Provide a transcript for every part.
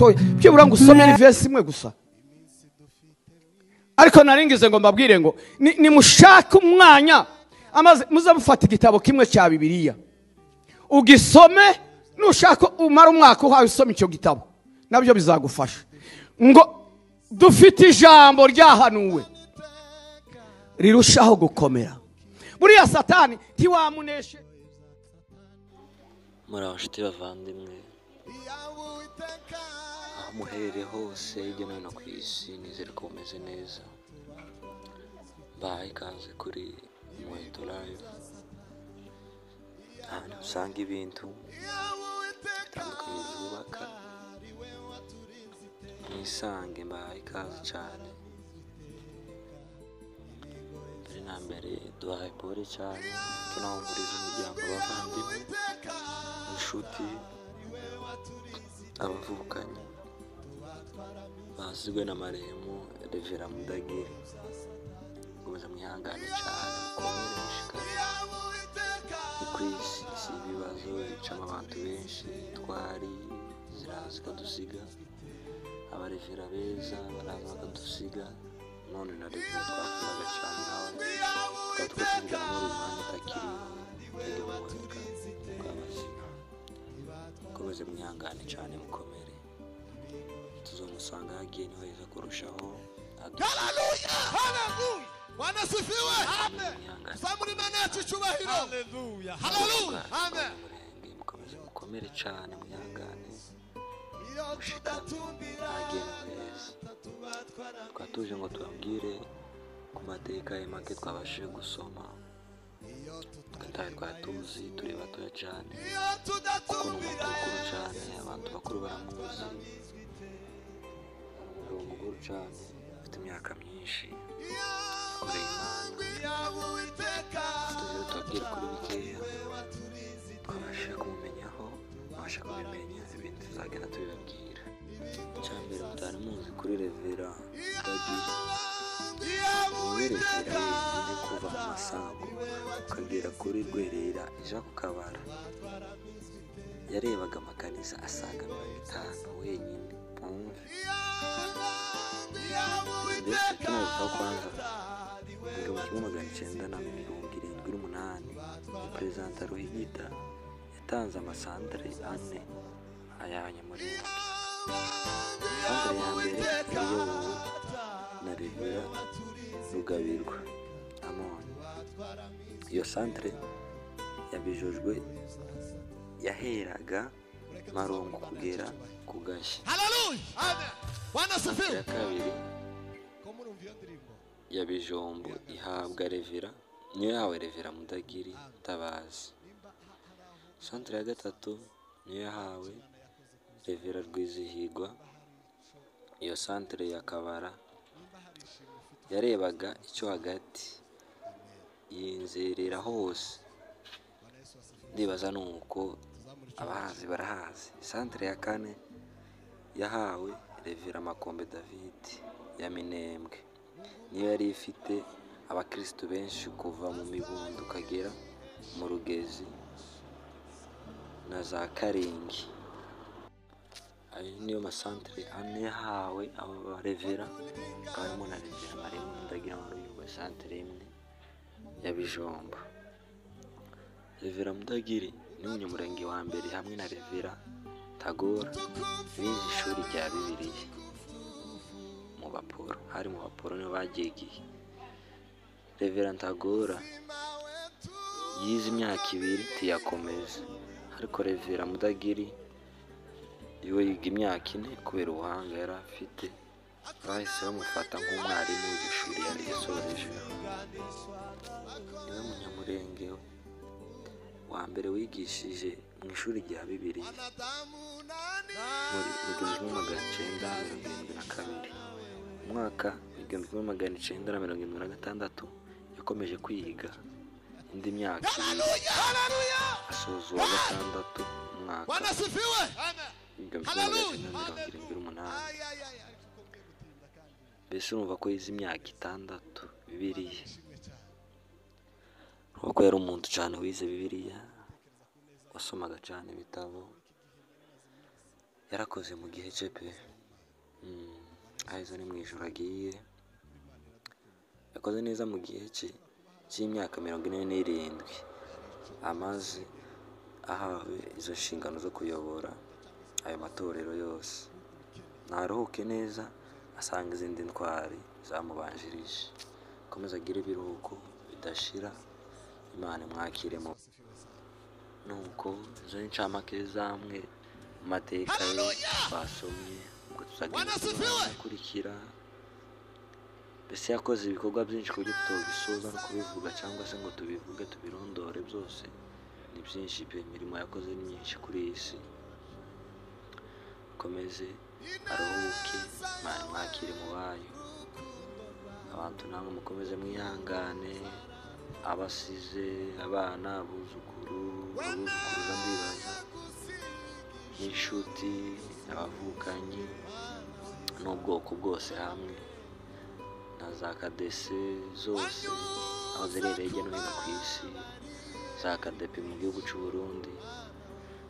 gatoya byibura ngo usome verse imwe gusa. Ariko naringize ngo mbabwire ngo nimushake umwanya amaze muzamufata igitabo kimwe cya Bibiliya ugisome, nushaka umara umwaka uhawe usome icyo gitabo nabyo bizagufasha. Ngo dufite ijambo ryahanuwe rirushaho gukomera. Buriya Satani ntiwamuneshe. Muri abashuti bavandimwe aho muherere hose hirya no hino ku isi, nizere ko mumeze neza. Mbahaye ikaze kuri Muheto Live, ahantu usanga ibintu bitandukanye byubaka. Mwisange, mbahaye ikaze cyane. Mbere na mbere duhaye pole cyane, tunahumuriza umuryango, abavandimwe, inshuti, abavukanyi bazigwe na marehemu Revera Mudagiri. Mukomeze mwihangane cyane, mukomere, mushikame. Ni ku isi, si ibibazo bicamo abantu benshi, twari ziraza zikadusiga, abarevera beza baraza bakadusiga. None na Revera twakundaga cyane nawe tukaba twatuvugana muri uyu mwanya atakiriho, ajya mu butaka bw'abazima. Mukomeze mwihangane cyane, mukomere, tuzomusanga hagiye niho heza kurushaho. Haleluya, haleluya, Bwana asifiwe. Amen. Zamuri Imana yacu icyubahiro. Haleluya, haleluya, amen. Mukomeze mukomere cyane, mwihangane, mushikame, hagiye niho heza. Twatuje ngo tubabwire ku mateka ye make twabashije gusoma, twataye twatuzi turi batoya cyane, kuko ni umuntu mukuru cyane, abantu bakuru baramuzi, ni umugore cyane ufite imyaka myinshi yakoreye Imana. Tuje tubabwire kuri bikeya twabashije kumumenyaho, mwabasha kubimenya, ibindi tuzagenda tubibabwira. Icya mbere mutari muzi kuri Revera Mudagiri, niwe Revera wenyine kuva mu Masango ukagera kuri Rwerera ija ku Kabara, yarebaga amakanisa asaga 50 wenyine. Mwumve mbese tunabivuga kwanza, mu 1978 Perezida Ruhigita yatanze amasantere 4 ay'Abanyamulenge. Santere ya mbere iyobowe na Revera Rugabirwa Amon. Iyo santere yabijojwe yaheraga Marongo kugera ku Gashya. Santere ya kabiri ya Bijombo ihabwa Revera, niyo yahawe Revera Mudagiri Tabazi. Santere ya gatatu niyo yahawe Revera Rwizihirwa. Iyo santere ya Kabara yarebaga icyo hagati yinzerera hose, ndibaza nuko abahazi barahazi. Santere ya kane yahawe Revera Makombe David ya Minembwe, niyo yari ifite abakristu benshi kuva mu Mibundo ukagera mu Rugezi na za Karingi. Ayo niyo masantere 4 yahawe aba barevera, akaba harimo na Revera Maremu Mudagiri wari santere imwe ya Bijombo. Revera Mudagiri ni umunyamurenge wa mbere hamwe na Revera Tagora bize ishuri rya Bibiliya mu Baporo, hari mu Baporo niho bagiye. Revera Tagora yize imyaka 2 ntiyakomeza, ariko Revera Mudagiri iwe yiga imyaka 4 kubera ubuhanga yari afite, bahise bamufata nk'umwarimu w'ishuri yari yasorejeho. Niwe munyamurenge wa mbere wigishije mu ishuri rya Bibiliya muri 1972. Mu mwaka 1976 yakomeje kwiga indi myaka 2, asoza uwa gatandatu umwaka 1978. Mbese urumva ko yize imyaka 6 Bibiliya. Kuko yari umuntu cyane wize Bibiliya, wasomaga cyane ibitabo, Yarakoze mu gihe cye pe. Aheza ni mu ijuru agiye. Yakoze neza mu gihe cye cy'imyaka 47 amaze ahawe izo nshingano zo kuyobora ayo matorero yose. Naruhuke neza asanga izindi ntwari zamubanjirije. Akomeze agire ibiruhuko bidashira, Imana imwakire mu. Nuko izo ni incamake zamwe mu mateka ye twasomye, ubwo tuzagenda tunakurikira. Mbese yakoze ibikorwa byinshi ku buryo tubisoza no kubivuga cyangwa se ngo tubivuge tubirondore byose, ni byinshi pe. Imirimo yakoze ni myinshi kuri iyi si. Akomeze aruhuke, Imana imwakire mu bayo. Abantu namwe mukomeze mwihangane, abasize abana, abuzukuru, abuzukuruza ndibaza, n'inshuti, abavukanyi n'ubwoko bwose hamwe na za kadese zose aho zirereye hirya no hino ku isi, za kadepi mu gihugu cy'u Burundi.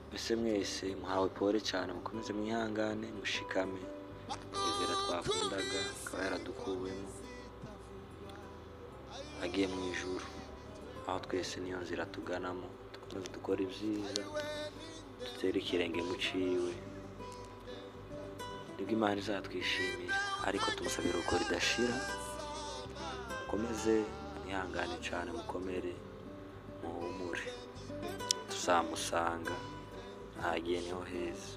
Mbese mwese muhawe pole cyane, mukomeze mwihangane, mushikame. Revera twakundaga akaba yaradukuwemo agiye mu ijuru, aho twese niyo nzira tuganamo. Dukomeze dukora ibyiza, dutere ikirenge mu ciwe, nibwo Imana izatwishimira. Ariko tumusabira uko ridashira. Mukomeze mwihangane cyane, mukomere, muhumure, tuzamusanga ahagiye niho heza.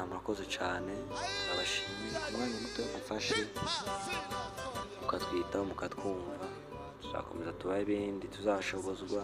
Murakoze cyane, turabashimiye ku mwanya muto mufashe mukatwitaho, mukatwumva. Tuzakomeza tubahe ibindi tuzashobozwa.